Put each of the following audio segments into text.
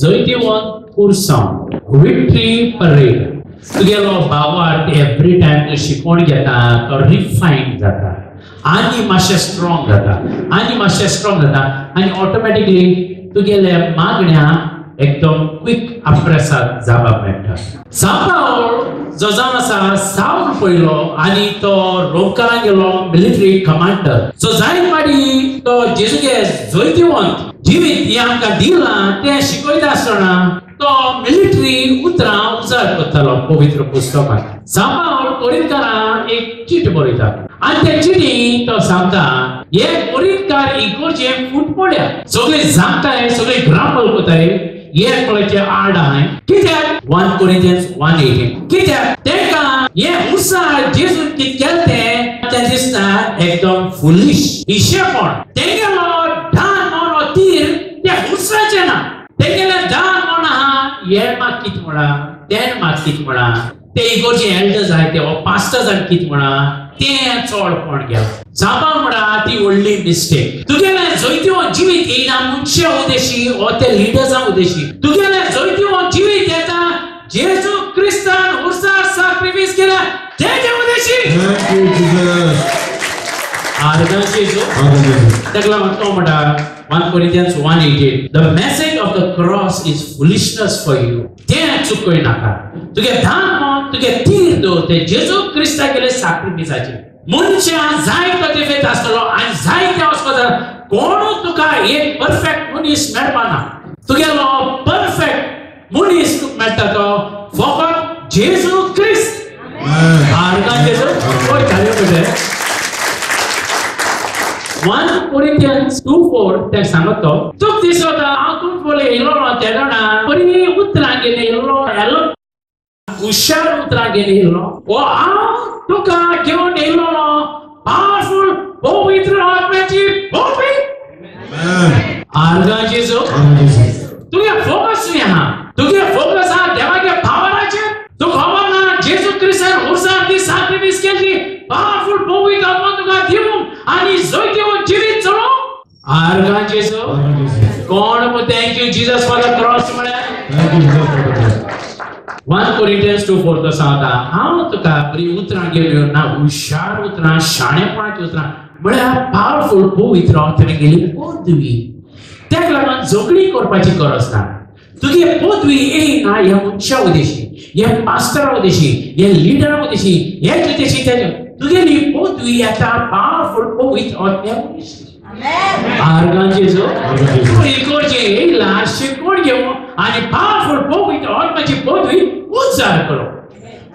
जैतिवंत पुरसांव, victory parade. तुगेलो भावार्थ एवरी टायम तूं शिकोवन घेता तो रिफायन जाता आनी मातशें स्ट्रॉंग जाता आनी मातशें स्ट्रॉंग जाता आनी ऑटोमॅटिकली तुगेले मागण्या एकदम क्विक अप्रेसाक जाबाब मेळटा. सांपावल जो जावन आसा सावल पयलो आनी तो रोमकारां गेलो मिलिटरी कमांडर. सो जायत फाटी तो जेजूगे जैतिवंत जिवीत हें आमकां दिलां तें शिकयता आसतना तो मिलिटरी उतरां उजार करतालो पवित्र पुस्तकांत. सांपावल कोरिंतकारांक एक चीट बरयता आनी ते चिटी तो सांगता हे कोरिंतकार इगोर्जे फूट पडल्या, सगळे सांगताय, सगळे ग्रामल करताय, हे कोणाचे आड आहाय. कित्याक 1 Corinthians 1:18 कित्याक तेंकां हे उसार जेजून कितें केलें तें तें दिसता एकदम फुलिश हिशेपण. तेंगेलो दान म्हण तीर तें उसाचें ना, तेंगेलें दान म्हण आहा हे म्हाका कितें म्हणा तें म्हाका कितें म्हणा, ते इगोर्जे एल्डर्स आहाय ते पास्टर्सान कितें म्हणा तें चडपण गेलां. सांपाव म्हणा ती व्हडली मिस्टेक. तुगेलें जैतिवंत जिवीत येयना मनशा उदेशी ओ ते लिडर्सां उदेशी, तुगेलें जैतिवंत जिवीत येता जेजू क्रिस्तान उर्सार साक्रिफायस केला तेजे उदेशी. आर्गां जेजू. ताका लागून तो म्हणटा 1 Corinthians 1:18 the message of the cross is foolishness for you. तें चुकय नाका, तुगे धान मन तुगे तीर दवर ते जेजू क्रिस्ता केले साक्रिफायसाचेर. मनशां जाय तो दिफेत आसतलो आनी जाय तें वचपाक जाय, कोणूच तुका एक परफेक्ट मनीस मेळपाना. तुगेलो परफेक्ट मनीस तुका मेळटा तो फकत जेजू क्रिस्त. आर्गां जेजू. पळय जाल्यो कशें 1 Corinthians 2:4 तें सांगत तो तुका दिसता हांव तूं पळय येयलो तेदोणा बरी उतरां घेवन येयलो, येलो हुशार उतरां घेवन येयलो, ओ हांव तुका घेवन येयलो पावरफूल पवित्र आत्म्याची पदवी. आर्गां जेजू. तुगे फोकस न्ही आहा, तुगे फोकस आहा देवाच्या पावराचेर. तुका खबर ना जेजू क्रिस्तान उर्सार ती साक्रिफायस केली पावरफूल पवित्र आत्मा तुका दिवंक आनी जैतिवंत जिवीत चलोवंक. आर्गां जेजू. कोण thank you Jesus for the cross म्हळ्यार 1 Corinthians 2:4 तो सांगता हांव तुका बरी उतरां घेवन ना हुशार उतरां शाणेपणाची उतरां म्हळ्यार पावरफूल पवित्र आत्म्यान गेली पदवी. तेका लागून झगडी करपाची गरज ना. तुगे पदवी येयना ह्या मनशा उदेशी, ह्या पास्टरा उदेशी, ह्या लिडरा उदेशी, हे उदेशी तेजे तुगेली पदवी येता पावरफूल पवित्र आत्म्या उदेशी. आर्गां जेजू. इगोर्जे येयला शिकवण घेवन आनी पावरफूल पवित्र आत्म्याची पदवी उजार करो.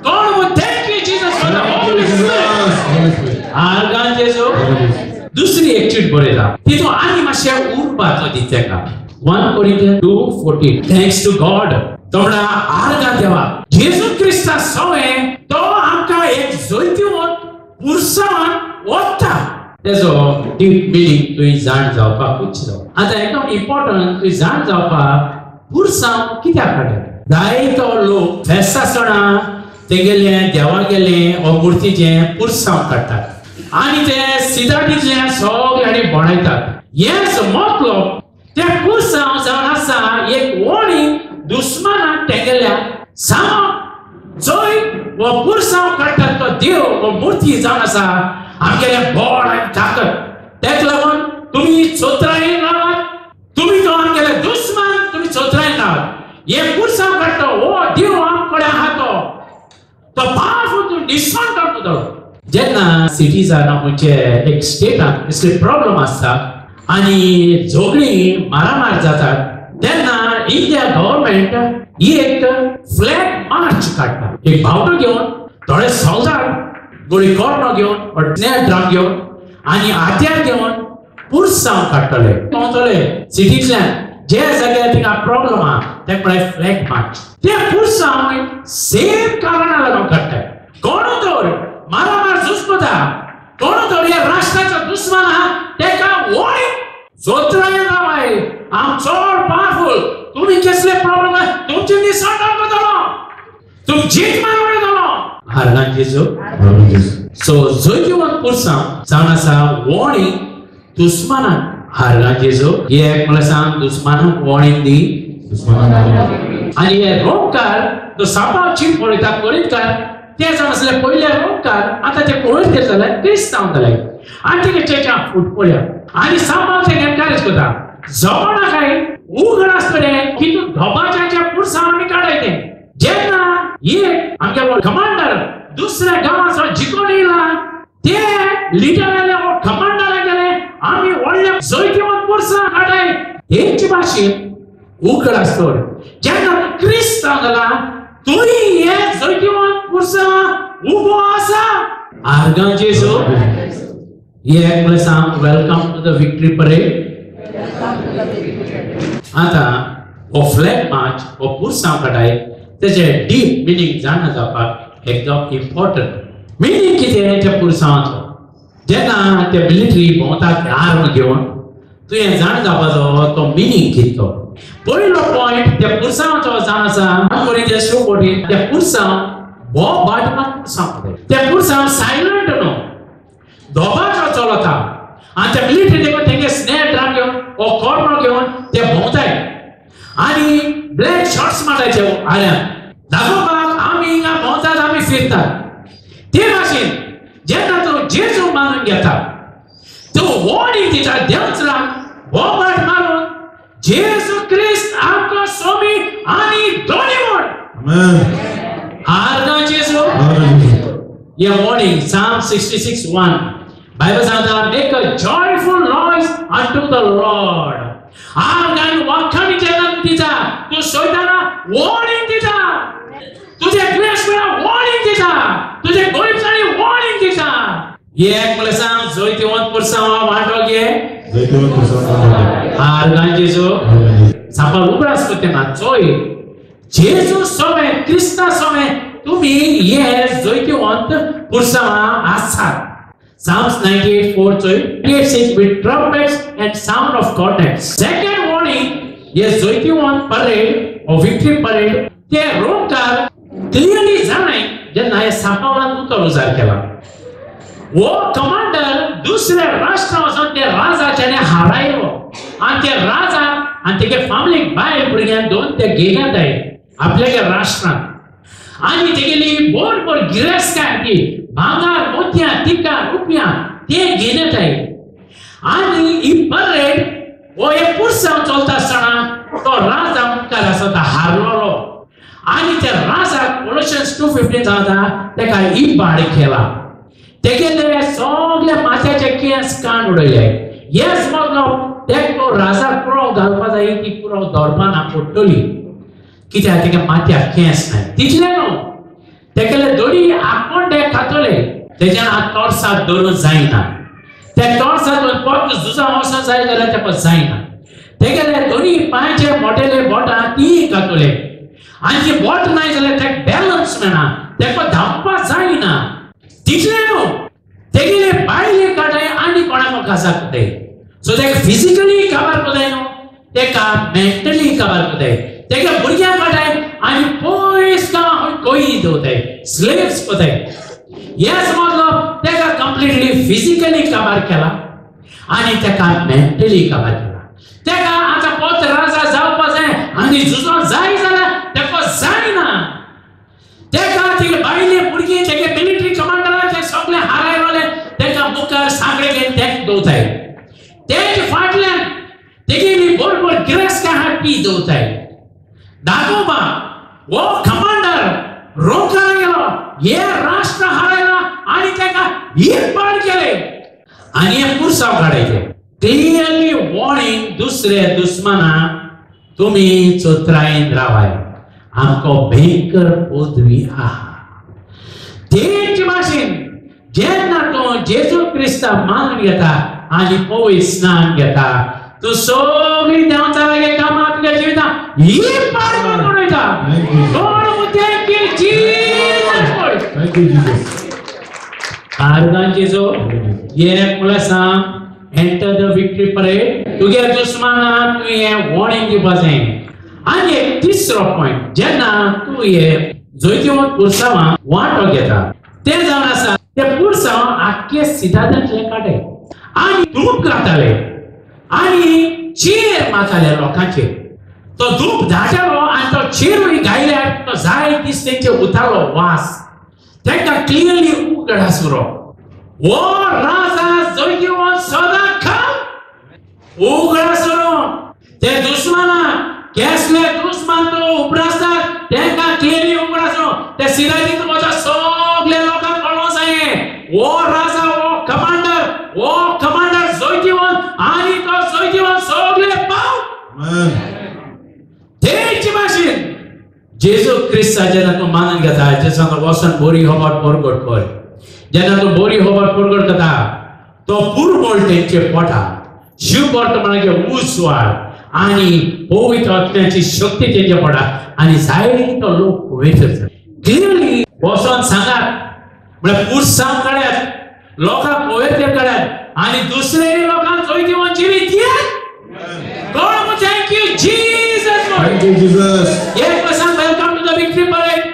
कोण thank you Jesus for the Holy Spirit. आर्गां जेजू. दुसरी एक चीट बरयता तितून आनी मातशें उर्बा तो दिता तेका 1 Corinthians 2:14 thanks to God. तो म्हणा आर्गां देवा जेजू क्रिस्ता सवें तो आमकां एक जैतिवंत पुरसावान वता. तेजो डीप मिनींग तुवें जाण जावपाकूच जाय. आतां एकदम इम्पॉर्टंट तुवें जाण जावपाक पुरसांव कित्याक काडलें. जायतो लोक फेस्त आसतना तेगेलें देवागेलें वो मुर्तीचें पुरसांव काडटात आनी ते सिदाटींतल्यान सगळ्यांनी बणयतात. हेच मतलब तें पुरसांव जावन आसा एक वॉर्निंग दुस्मानाक तेगेल्या सांगप जंय हो पुरसांव काडटात तो देव हो मुर्ती जावन आसा आमगेलें बळ आनी ताकत. तेका लागून तुमी चोत्रायेन रावात, तुमी तो आमगेले दुस्मान, तुमी चोत्रायेन रावात. हे पुरसांव काडटा हो देव आमकडे आहा तो तो पावरफूल तूं डिसॉन करता तो. जेन्ना सिटीजान म्हणजे एक स्टेटान असले प्रॉब्लम आसता आनी झगडीं मारामार जातात तेन्ना इंडिया गव्हर्मेंट एक फ्लॅग मार्च काडटा. एक बावटो घेवन थोडे सोल्दार गोळी कोर्नो घेवन स्नेर ड्रम घेवन आनी हात्यार घेवन पुरसांव काडटले भोंवतले सिटींतल्यान जे जाग्यार थिंगा प्रॉब्लम आहा तेका म्हळ्यार फ्लॅग मार्च. ते पुरसांव सेम कारणा लागून काडटाय. कोण तर मारामार झुजपता, कोण तर ह्या राष्ट्राचो दुस्मान आहा तेका वय जोत्रायेन रावाय, हांव चड पावरफूल, तुमी कसले प्रॉब्लम आहा तुमचे निसण करतलो, तुम जीत मारून येतलो. आर्गां जेजू. सो जैतिवंत पुरसांव जावन आसा वॉर्निंग दुस्मानाक. आर्गां जेजू. एक म्हळ्यार सांग दुस्मानाक वॉर्निंग दी आनी हे रोमकार तो सापाव चीट पळयता कोरिंतकार ते जावन आसले पयले रोमकार, आतां ते कोरिंतेर जाले क्रिस्तांव जाले आनी तेगे चर्चा फूट पळया आनी सापाव ते एनकरेज करता जवळ काय उगड आसतले की तूं धोबाच्या पुरसांव आमी काडाय तें. जेन्ना एक आमगे कमांडर दुसऱ्या गांवाचो जिखून येयला ते लिडर आले कमांडरा गेले आमी व्हडले जैतिवंत पुरसां काडाय. तेंचे भाशेन उगड आसतो जेन्ना क्रिस्तांव जाला तुय हे जैतिवंत पुरसां उबो आसा. आर्गां जेजू. हे एक सांग welcome to the victory parade. आतां हो फ्लॅग मार्च हो पुरसांव काडाय तेजे डीप मिनींग जाणा जावपाक एकदम इम्पॉर्टंट. मिनींग कितें त्या पुरसांवाचो? जेन्ना ते मिलिटरी भोंवतात आर्म घेवन तुवें जाणा जावपाचो तो मिनींग कितें तो. पयलो पॉयंट त्या पुरसांवाचो जावन आसा कोरिंथियन्स 2:14. त्या पुरसांव भोव बाटमान पुरसांव काडाय. त्या पुरसांव सायलंट न्हू, दोबाचो चलता आनी त्या मिलिटरी देखून तेंगे स्नेर ड्रम घेवन वो कॉर्नर घेवन ते भोंवताय आनी ब्लॅक शॉर्ट्स मारताय आर्यान दाखोवपाक आमी हिंगा भोंवतात आमी फिरतात. ते भाशेन जेन्ना तूं जेजू मानून घेता तूं वॉर्निंग दिता देवचराक बोबाट मारून जेजू क्रिस्त आमकां स्वामी आनी दोनी म्हण. आर्गां जेजू. हे वॉर्निंग Psalm 66:1 Bible सांगता make a joyful noise unto the Lord. आर्गां वाखाणी जेन्ना दिता तूं सोयताना वॉर्निंग दिता, तुझे द्वेश वेळा वॉर्निंग दिता, तुझे गोरीबसाणी वॉर्निंग दिता. एक म्हणल्यार सांग जैतिवंत पुरसांव वांटो घे. आर्गां जेजू. सापार उगडास करता ना चोय जेजू सोमे क्रिस्ता सोमे तुमी हे जैतिवंत पुरसांवां आसात. Psalms 98:4 चोय 8:6 with trumpets and sound of cornets. Second warning हे जैतिवंत परेड or victory parade ते रोमकार क्लियरली जाणाय जेन्ना हे सापावान उतर उजार केला. हो कमांडर दुसऱ्या राष्ट्रा वचून ते राजाच्याने हारायलो आनी ते राजा आनी तेगे फामिलीक बायल भुरग्यांक दोन ते घेयल्यात आपल्या राष्ट्रांत आनी तेगेली बोरबर गिरेस्तकाय ती भांगार मोतयां तिका रुपया ते घेयल्यात. आनी ही परेड हो एक पुरसांव चलता आसतना तो राजा मुखार आसा हारलोलो आनी त्या राजाक कोलोशियन्स 2:15 सांगता तेका इबाड केला. तेगेले सगळे माथ्याचे केंस कान उडयले. येस मतलब तेका राजा कुरव घालपा जाय ती कुरव दवरपा ना पडटली कित्याक तेका माथ्याक केंस नाय. तितलें न्हू तेगेले दोनी आकोंडे खातले तेज्यान आतां तोर्साक दवरूंक जायना. त्या तोर्साक परत झुजां वचोंक जाय जाल्यार तेका जायना. तेगेले दोनी पांयचे मोटेले बोटां ती खातले आनी ती बोट नाय जाल्यार तेका बॅलन्स मेळना, तेका धांवपाक जायना. तितलें न्हू तेगेले बायले काडाय आनी कोणाक काजार करताय. सो तेका फिजिकली काबार करताय न्हू तेका मेंटली काबार करताय. तेका भुरग्यांक काडाय आनी पयस गांवां कोई दवरताय, स्लेव्स करताय. हेच मतलब तेका कंप्लिटली फिजिकली काबार केला आनी तेका मेंटली काबार केला. तेका आतां पोत राजा जावपा जाय आनी झुजोंक जाय जाल्यार तेका जायना. तेका तेगे बायले भुरगीं तेगे मिलिटरी कमांडरा ते सगळे हारायले तेका मुखार सांगडे घेवन तेक दवरताय. तेजे फाटल्यान तेगेली बरोबर गिरेस्तकाय आहा ती दवरताय. दाखोवपा हो कमांडर रोमकारा गेलो हे राष्ट्र हारायला आनी तेका इबाड केले आनी हे पुरसांव काडायचे. क्लियरली वॉर्निंग दुसरे दुस्मना तुमी चोत्रायेन रावाय आमकां भयंकर पदवी आहा. तेच भाशेन जेन्ना तूं जेजू क्रिस्ता मानून घेता आनी पवित्र स्नान घेता तूं सगळीं देवाच्या लागीं कामां तुज्या जिवितांत इबाड करून उडयता. Thank you Jesus. Thank you Jesus. आर्गां जेजू. हे म्हणल्यार सांग एंटर the victory parade. तुगे दुस्मनाक तुवें हें वॉर्निंग दिवपा जाय. आनी एक तिसरो पॉयंट जेन्ना तूं हे जैतिवंत पुरसांवां वांटो घेता तें जावन आसा ते पुरसांव आख्खे सिदादांतले काडे आनी धूप घाताले आनी चेर मारताले लोकांचेर. तो धूप धाडलो आनी तो चेरूय गायल्यार तो जाय दीस तेंचे उतारलो वास तांकां क्लियरली उगडास उरो हो राजा जैतिवंत सदां खाल उगडास उरो ते दुस्माना केसले दुस्मान तो उपरासतात तांकां क्लियरली उगडास उरो ते सिराजीत वचा सगळे लोकांक कळोंक जाय हो राजा हो कमांडर हो कमांडर जैतिवंत आनी तो जैतिवंत सगळे पाव. तेच भाशेन जेजू क्रिस्ता जेन्ना तूं मानून घेता जेजू वचून बरी खबर परगट कर जेन्ना तूं बरी खबर परगट करता तो पुरबळ तेंचे पोटा शिव वर्तमानाचे उजवाड आनी पवित्र आत्म्याची शक्ती तेंच्या पोटा आनी जायतो लोक वयता. क्लियरली वचून सांगात म्हळ्यार पुरसांव काड्यात लोकांक पवित्र काड्यात आनी दुसरे लोकांक जैतिवंत जिवीत दियात. God, thank you, Jesus. Thank you, Jesus. Yes, person, welcome to the victory parade.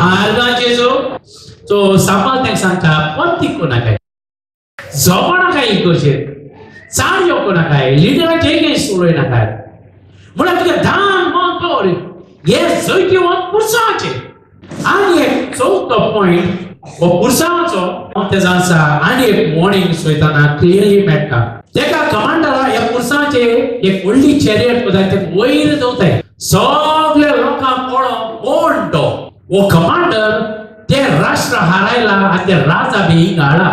Arga Jesu. So, samal thank सांगता पंथी कोणाकाय जमाना काय इगोशे चाडयो कोणाकाय लिडराचे एगेन्स्ट उलय नाकाय म्हळ्यार तुगे दान मन कर हे जैतिवंत पुरसाचे. आनी एक चवथो पॉयंट हो पुरसाचो तेजो आसा आनी एक वॉर्निंग सोयतना क्लियरली मेळटा. तेका कमांडरा ह्या पुरसाचे एक व्हडली चॅरियट कोताय ते वयर दवरताय सगळे लोकांक कळोंक कोण तो हो कमांडर ते राष्ट्र हारायला आनी ते राजा बी हिंगा हाडला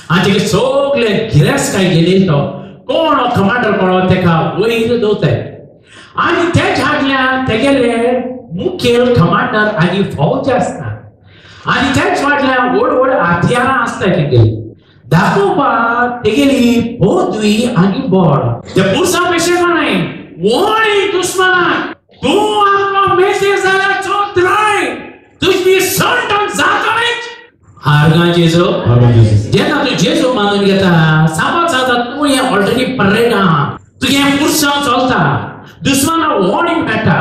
आनी तेगे सगळे गिरेस्तकाय गेली तो कोण हो कमांडर कळो तेका वयर दवरताय आनी तेच्या फाटल्यान तेगेले मुखेल कमांडर आनी फौज आसता आनी त्याच फाटल्यान व्हड व्हड हत्यारां आसता तेगेली दाखोवपाक तेगेली पदवी आनी बळ. ते पुरसा पेशे न्हय वोय दुस्मनाक तूं आमकां मेसेज जाल्यार चोत्राय तुजी संटन जातलेच. हार्गा जेजू जेन्ना तूं जेजू मानून घेता साबार सांगता तूं हें ऑलरेडी परेड आहा तुगें पुरसांव चलता दुस्मनाक वॉर्निंग मेळटा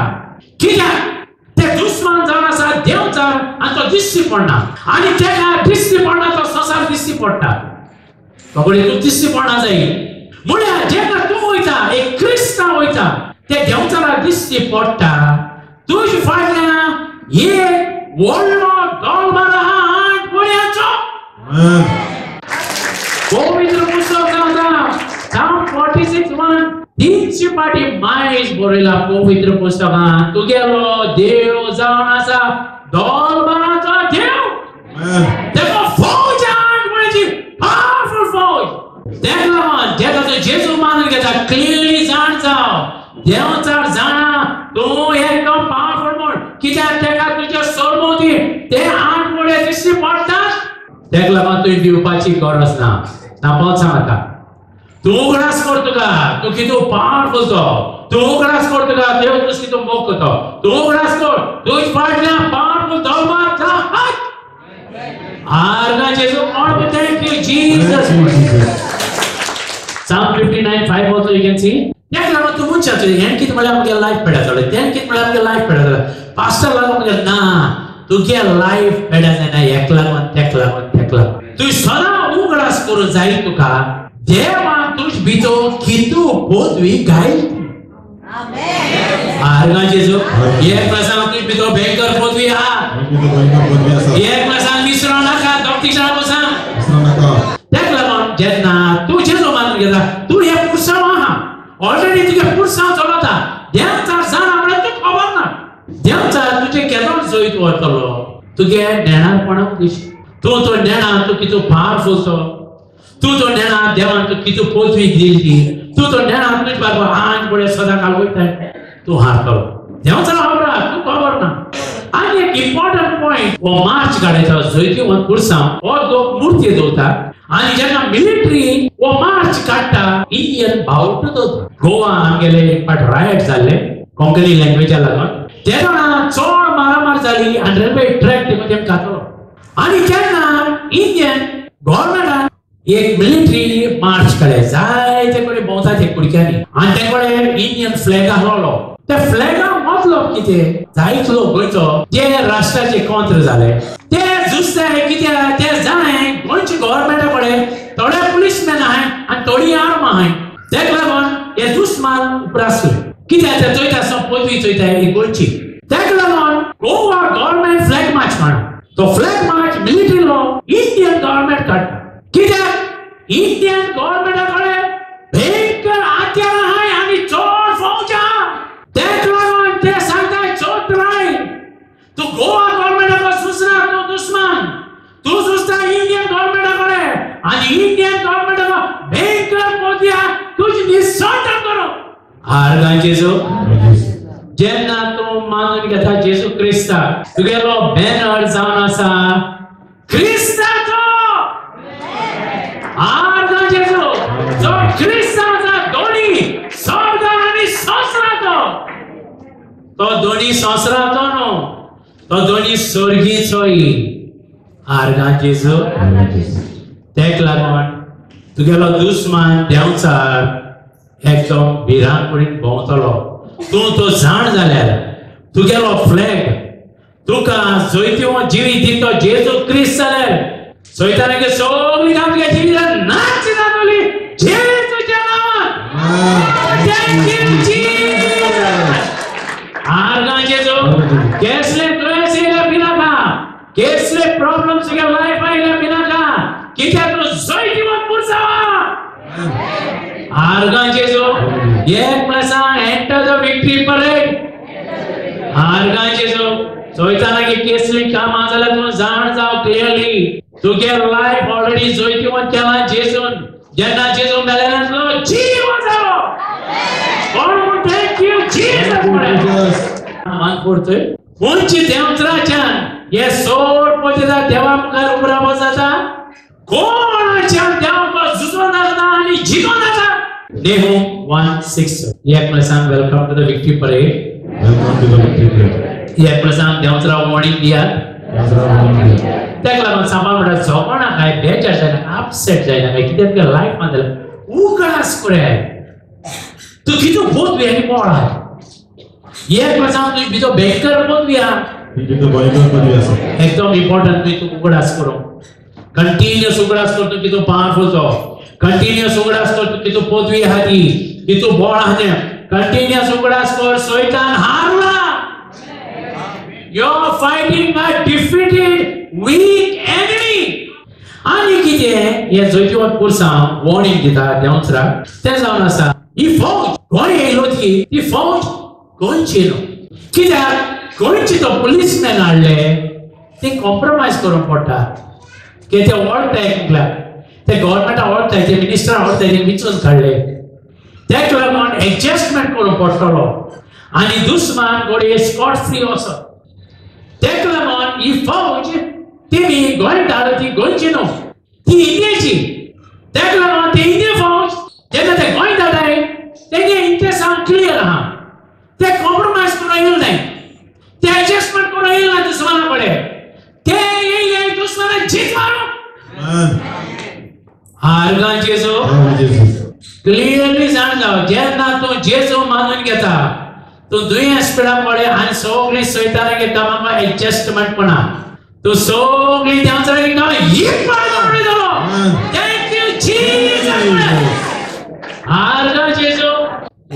कित्याक ते दुस्मान जावन आसा देवचार आनी तो दिश्टी पडना आनी तेका दिश्टी पडना तो संवसार दिश्टी पडटा बाबडे तूं दिश्टी पडना जाय म्हळ्यार जेन्ना तूं वयता एक क्रिस्तांव वयता ते देवचाराक दिश्टी पडटा तुजे फाटल्यान एक व्हडलो डॉलबार आहा आठ बळयाचो. पवित्र पुस्तक सांगता Psalm 46:1 300 पाटी मायज बरयला पवित्र पुस्तकांत तुगेलो देव जावन आसा डॉलबाराचो देव तेका फौज आठ बळयाची पावरफूल फौज. तेका लागून जेन्ना तूं जेजू मानून घेता क्लियरली जाण जाव देवचार जाणा तूं एकदम पावरफूल म्हूण कित्याक तेका तुज्या सरभोंवती ते आठ बळे दिश्टी पडटात तेका लागून तुवें दिवपाची गरज ना. ना सांगता तूं उगडास कर तुका तूं कितू पावरफूल तो तूं उगडास कर तुका देव तुज कितू मोग करता तूं उगडास कर तुज फाटल्यान पावरफूल दवरता. आर्गा जेजू thank you Jesus. Psalm 59:5 also you can see. तेका लागून तूं मनशाचो हें कितें म्हळ्यार आमगे लायफ पेडा जालें तें कितें म्हळ्यार आमगे लायफ पेडा जालें पास्टर लागून म्हणजे ना तुगे लायफ पेडा जायना हेका लागून तेका लागून तेका लागून तूं सदां उगडास करूं जाय तुका देवान तुज भितर कितू पदवी गायल. आर्गा जेजू एक प्रसांग तुज भितर भयंकर पदवी आहा एक प्रसांग विसरो नाका दोग सांग तेका लागून जेन्ना तूं जेजू मानून घेता तूं हें पुरसांव आहा ऑलरेडी तुगे पुरसांव चलता देवचार जाणा म्हळ्यार तुका खबर ना देवचार तुजें केदोळ जैत व्हरतलो तुगे नेणारपणाक दिश तूं तो नेणा तूं कितू पावरफूल तो तूं तो नेणा देवान तूं कितू पदवी दिली ती तूं तो नेणा तुज बाबा आंज बळे सदां काल वयताय तूं हारतलो देवचार खबर आहा तूं खबर ना. आनी एक इम्पॉर्टंट पॉयंट हो मार्च काडयता जैतिवंत पुरसांव हो लोक मुर्ती दवरता आनी जेन्ना मिलिटरी हो मार्च काडटा इंडियन बावटो दवरता. गोवा आमगेले एक पाट रायट जाल्ले कोंकणी लँग्वेजा लागून तेन्ना चड मारामार जाली आनी रेल्वे ट्रॅक तेमकां घातलो आनी तेन्ना इंडियन गव्हर्मेंटान एक मिलिटरी मार्च काडले जायते कडेन भोंवता ते कुडक्यांनी आनी ते कडेन इंडियन फ्लॅग आहलोलो. त्या फ्लॅगा मतलब कितें जायत लोक गोंयचो ते राष्ट्राचे कॉंत्र जाले ते झुजताय कित्याक ते जाय गोंयचे गव्हर्मेंटा कडेन थोडे पुलीसमॅन आहाय आनी थोडी आर्म आहाय तेका लागून हे दुस्मान उप्रासले. कित्याक ते चोयता आसतना पदवी चोयता ही गोंयची. ताका लागून गोवा गव्हर्मेंट फ्लॅग मार्च काडटा. तो flag march military law Indian government काडटा. कित्याक इंडियन गव्हर्मेंटा कडेन भयंकर हत्यारां आहाय आनी चड फौज आहा. ताका लागून ते सांगता चोत्राय तूं गोवा गव्हर्मेंटाक सुचना, तूं दुस्मान, तूं सुचता इंडियन गव्हर्मेंटा कडेन आनी इंडियन गव्हर्मेंटाक भयंकर पदवी आहा, तुजी निसंतान करूं. आर्गां जेजू. जेन्ना तूं मानून घेता जेजू क्रिस्ताक, तुगेलो बॅनर जावन आसा क्रिस्ताचो. आर्गां जेजू. जो क्रिस्ताचा दोनी स्वर्ग आनी संवसाराचो, तो दोनी संवसाराचो न्हू, तो दोनी स्वर्गीचोय. आर्गां जेजू. तेक लागून तुगेलो दुस्मान देंवचार एकदम भिरांकुडीन भोंवतलो. तूं तो जाण जाल्यार तुगेलो फ्लॅग तुका जैतिवंत जिवीत दितो जेजू क्रिस्त जाल्यार सैतानागे सगळी काम तुज्या जिवितान नाच जातली जेजूच्या नांवान. Thank you Jesus. आर्गां जेजू. केसले दुयेंस येयल्या भिनाका, केसले प्रॉब्लम्स तुज्या लायफान येयल्या भिनाका, कित्याक तूं जैतिवंत पुरसांव. आर्गां जेजू. एक प्लसा एंटर the victory parade. आर्गां जेजू. चोयताना की केसली कामां जाल्यार तूं जाण जाव क्लियरली तुगे लायफ ऑलरेडी जैतिवंत केलां जेजून. जेन्ना जेजू मेलेलो जीव जालो. कोण म्हूण thank you Jesus म्हणलें. मान पडतोय खंयची देंवचाराच्यान हे सोड पळयता देवा मुखार उबरावो जाता, कोणाच्यान देवाक झुजोन जाता आनी जिखोन जाता. Nahum 1:6. एक प्लसान welcome to the victory parade. Welcome to the victory parade. एक प्लसान देंवचारा वॉर्निंग दियात. ताका लागून सांबाळ म्हणटा झोपणा काय बेजार जायना, अपसेट जायना काय, कित्याक तुगे लायफान जाल्यार उगडास करूया तूं कितू पदवी आनी बोळ आहाय. एक प्लसान तुजी भितर भयंकर पदवी आहा, एकदम इम्पॉर्टंट तुवें तूं उगडास करूंक. कंटिन्युअस उगडास कर तूं कितू पावरफूल तो, कंटिन्युअस उगडास कर तूं कितू पदवी आहा ती, कितू बोळ आहा तें. कंटिन्युअस उगडास कर सैतान हारला. You're fighting a defeated weak enemy. आनी कितें हें जैतिवंत पुरसांव वॉर्निंग दिता देंवचाराक, तें जावन आसा ही फौज गोंय येयलो ती, ती फौज गोंयची न्हू. कित्याक गोंयची तो पुलीसमॅन हाडले ते कॉम्प्रोमायज करूंक पडटा. की ते वळखताय एकल्याक, ते गव्हर्मेंटा वळखताय, ते मिनिस्टरा वळखताय, ते विचून काडले. तेका लागून एडजस्टमेंट करूंक पडटलो आनी दुस्मान घडये स्कॉट फ्री वचत. तेका लागून ही फौज तेमी गोंय धाडली ती गोंयची न्हू, ती इंडियेची. तेका लागून ते इंडियन फौज जेन्ना ते गोंय धाडाय तेगे इंट्रस्ट हांव क्लियर आहा. ते कॉम्प्रोमायज करूंक येयले नाय, ते एडजस्टमेंट करूंक येयले ना दुस्माना कडेन. ते येयले दुस्मानाक जीत मारूंक. आर्गां जेजू. क्लियरली जाण जाव जेन्ना तूं जेजू मानून घेता तूं दुयेंस पिडा पडे आनी सगळीं सैतानागे कामाक एडजस्टमेंट पणा, तूं सगळीं देंवचारागे कामां हिपाड करून उडयतलो. Thank you Jesus. आर्गां जेजू.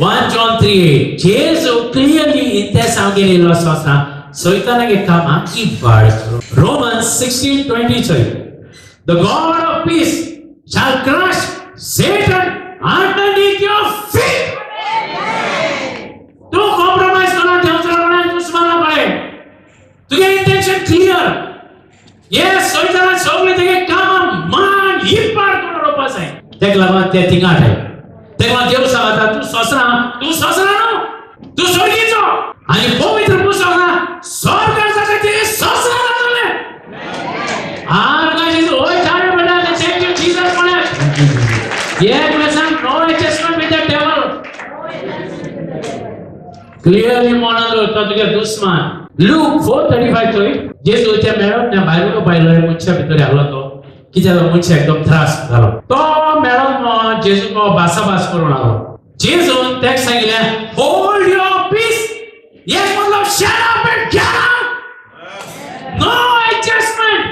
1 John 3:8. जेजू क्लियरली इंतेसांव येयलो आसता सैतानागे कामां इबाड. Romans 16:23. The God of peace shall crush Satan underneath your feet. तूं कॉम्प्रोमायज करून देंवचारा कडेन दुस्माना कडेन, तुगे इंटेन्शन क्लियर. हे सैताना सगळीं तुगे कामां मान हिपाड करून उडोवपा जाय. तेका लागून ते थिंगा हाडटाय. तेका लागून देव सांगता तूं सोंसना, तूं सोंसना न्हू, तूं स्वर्गीचो आनी पवित्र पुस्तक स्वर्गार जाता तें सोंसना जातलें. आर्गां जेजू. होय तारे म्हणटा thank you Jesus म्हणलें. एक प्लसान no adjustment with the devil. Clearly म्हणालो तो तुगे दुस्मान. Luke 4:35 थंय जेजू ते मेळत ना भायर भायलो मनशा भितर आसलो तो, कित्याक मनशा एकदम त्रास जालो. तो मेळत मग जेजू भासाभास करूंक लागलो. जेजून तेका सांगिल्लें होल्ड your piece. एक मतलब shut up and get out. No adjustment.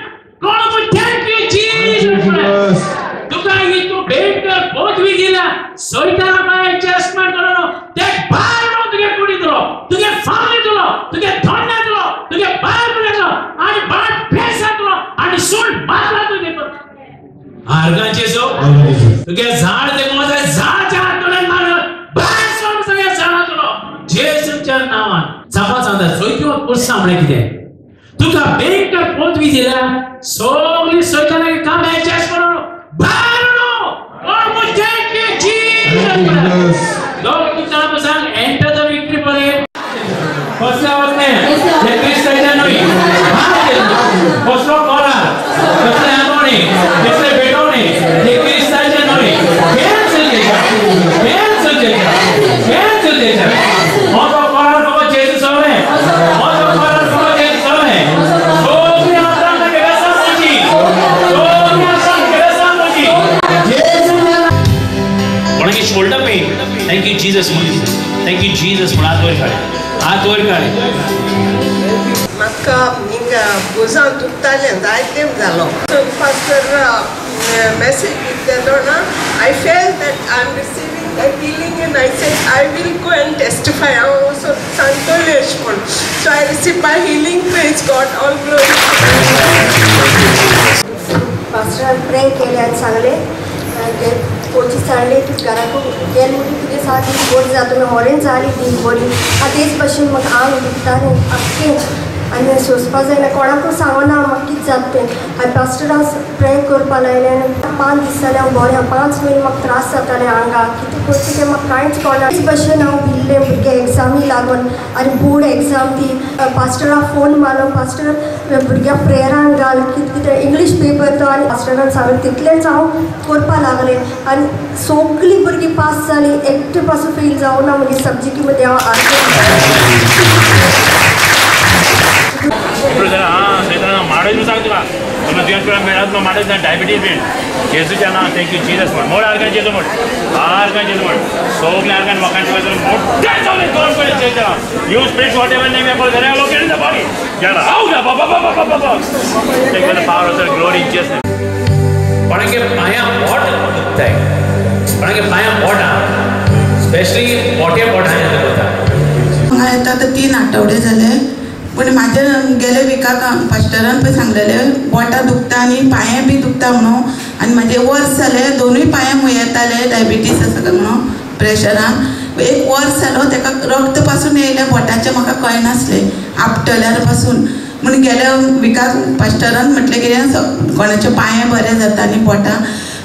कोण म्हूण thank you Jesus. तुका ही तूं भेट कर पदवी दिला सैताना एडजस्टमेंट करून ते भायर आर्गांचे सो तुगे झाड ते कोणाच्या झाडाच्या हातून मार भायर सोड सगळ्या झाडांतलो जेजूच्या नांवान. सांगपा सांगता सोयती पुरसा म्हळ्यार कितें? तुका बेंकर पदवी दिल्या सगळी सैतानाक काम एडजस्ट करून भायर thank you Jesus. लोक तुका सांग एंटर the victory parade. कसले वचने जे क्रिस्ताच्या न्हय कसलो कोरार कसले आनोणे कसले भेटवणे जे क्रिस्ताचे न्हय कॅन्सल कॅन्सल कॅन्सल. मोजो कोरार फकत जेजू सवळे मोजो कोरार फकत जेजू सवळे. सगळी आतां वेसां म्हजी सगळी आतां वेसां म्हजी जेजू. कोणाकी shoulder pain thank you Jesus म्हण thank you Jesus म्हण हात वयर काड हात वयर काड. म्हाका हिंगा भुजां दुखतालें जायतें जालो. पास्टर मेसेज दितलो ना I felt that I am receiving the healing and I said I will go and testify. हांव वचून सांगतलें अशें म्हूण. So I receive my healing. Praise God, all glory. पास्टरान प्रे केलें आनी सांगलें कोची सांगलें तूं घराक गेलें म्हणटकीर तुगे सारकी बरी जाता हॉरेन जाली ती बरी. आतां तेच भशेन म्हाका आंग दुखता न्ही आख्खें आनी सोंसपा जायना कोणाकूच सांगना म्हाका कितें जाता तें. हांवें पास्टराक प्रे करपा लायलें आनी 5 दीस जालें हांव बरें. 5 म्हयने म्हाका त्रास जाताले आंगाक कितें करचें तें म्हाका कांयच कळना. तेच भशेन हांव भिल्लें भुरग्यां एग्जामी लागून आनी बोर्ड एग्जाम ती पास्टराक फोन मारलो पास्टर भुरग्यांक प्रेयरान घाल कितें कितें इंग्लीश पेपर तो आनी पास्टरान सांगलें तितलेंच हांव करपा लागलें आनी सगळीं भुरगीं पास जालीं एकटें पासून फेल जावना म्हगे सब्जेक्टी मदीं हांव डायबिटीज बीन जेजूच्या नांव thank you Jesus म्हण मोड आर्गान जेजू म्हण आर्गान जेजू म्हण सगळे आर्गान लोकांचे मोठे जावले दोन पडले जेजूच्या नांव. You spirit whatever name you call there look in the body get out बाबा बाबा बाबा. Take the power of the glory in Jesus name. कोणाके पांयां बोट दुखताय कोणाके पांयां बोटां स्पेशली मोठे बोटां दुखता. हांगा येता आतां 3 आठवडे जाले पूण म्हाजे गेले विकाक पास्टरान पळय सांगलेलें बोटां दुखता आनी पांये बी दुखता म्हणून आनी म्हाजे वर्स जालें दोनूय पांये मुयेताले डायबिटीस आसा काय म्हणून प्रेशरान. एक वर्स जालो तेका रक्त पासून येयलें बोटाचें म्हाका कळनासलें आपटल्यार पासून म्हूण गेले विकाक पास्टरान म्हटलें कितें कोणाचे पांये बरे जाता आनी बोटां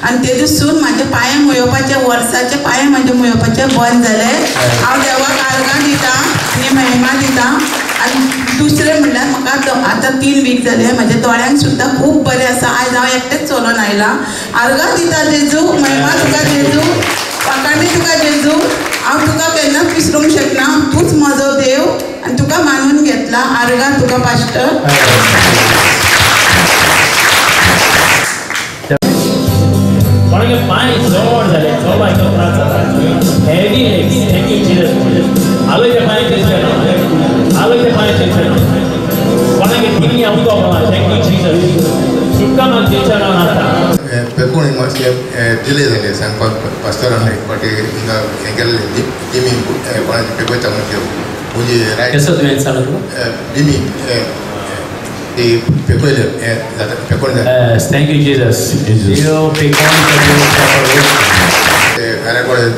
आनी ते दीसून म्हाजे पांये मुयोवपाचे वर्साचे पांये म्हाजे मुयोवपाचे बंद जाले. हांव देवाक आर्गां दिता आनी महिमा दिता. आनी दुसरें म्हणल्यार म्हाका आतां 3 वीक जाले म्हाज्या दोळ्यांक सुद्दां खूब बरें आसा. आयज हांव एकटेंच चलोन आयलां. आर्गां दिता जेजू महिमा तुका जेजू वाखाणी तुका जेजू. हांव तुका केन्नाच विसरूंक शकना तूंच म्हजो देव आनी तुका मानून घेतला. आर्गां तुका पास्टर. कोणाके पांय जड जाले चोबायचो त्रास जाता heavy legs thank you Jesus. आलोयचे पांय चेंचें आलोयचे पांय चेंचें कोणाके थिंगी उदक thank you Jesus. सुटका म्हाका चेंचें नांव आसा. पेकोण मातशें डिले जालें सांगपाक पास्टरान एक फावटी हिंगा हें केल्लें जिमी कोणाचे पेपर चालू म्हणजे रायट कसो तुवें चालू जिमी ती पेकोयले हें जाता पेकोण जाता. Thank you Jesus. ते घरा कडेन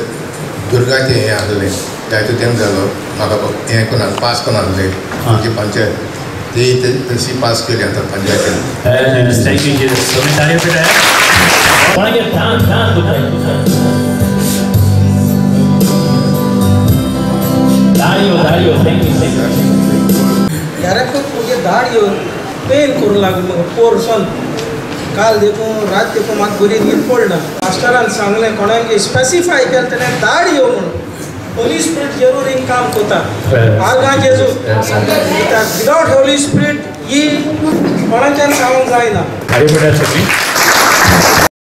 दुर्गाचें हें आसलें जायतो तेम जालो म्हाका हें करून पास करून आसलें आमची पंचायत ती तशी पास केली आतां पंचायतीन. Thank you Jesus. कोणागे धान धान दुखता दाढयो दाढयो thank you thank you. घराकूच म्हगे दाढ येवन पेन करूंक लागलो म्हाका पोरसून काल देखून रात देखून म्हाका बरी न्हीद पडना. मास्टरान सांगलें कोणाक स्पेसिफाय केलें तेणें दाढ येव म्हणून. होली स्पिरीट जरूर हिंग काम करता. आर्गां जेजू विदावट होली स्पिरीट ही कोणाच्यान सांगूंक जायना.